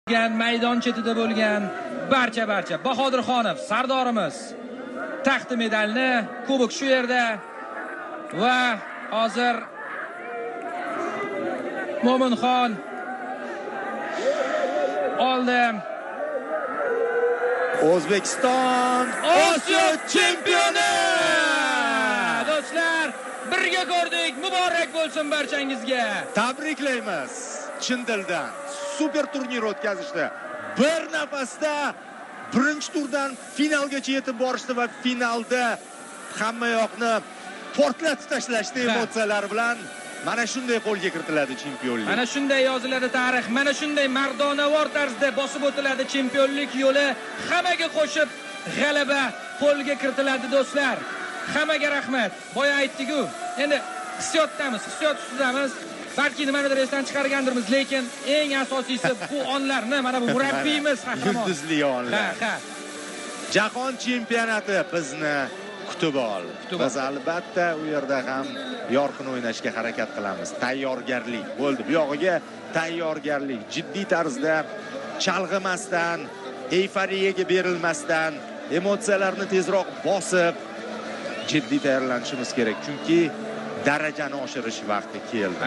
Maydon chetida bo'lgan barcha Bahodirxonov sardorimiz taqdi medalni, kubok shu yerda va hozir Mo'minxon oldi. O'zbekiston Osiyo chempioni! Do'stlar, birga ko'rdik. Muborak bo'lsin barchangizga. Tabriklaymiz chin dildan. Super turnir o'tkazishdi. Bir nafasda birinchi turdan finalgacha yetib borishdi va finalda hamma yoqni portlatib tashlashdi emotsiyalar bilan. Mana shunday qo'lga kiritiladi chempionlik. Mana shunday yoziladi tarix, mana shunday mardonavor tarzda bosib o'tiladi chempionlik yo'li. Hammaga qo'shib g'alaba qo'lga kiritiladi do'stlar. Hammaga rahmat. Boya aytdik-ku, endi hissiyotdamiz, hissiyot ustidamiz. Balki nimanidir esdan chiqargandirmiz, lekin eng asosiysi bu onlarni mana bu murabbiyimiz qahramon. Yulduzli onlar. Ha, ha. Jahon chempionati bizni kutib ol. Biz albatta u yerda ham yorqin o'ynashga harakat qilamiz. Tayyorgarlik bo'ldi. Bu yog'iga tayyorgarlik jiddiy tarzda, chalg'imasdan, eyforiyaga berilmasdan, emotsiyalarni tezroq bosib, jiddiy tayyorlanishimiz kerak, chunki darajani oshirish vaqti keldi.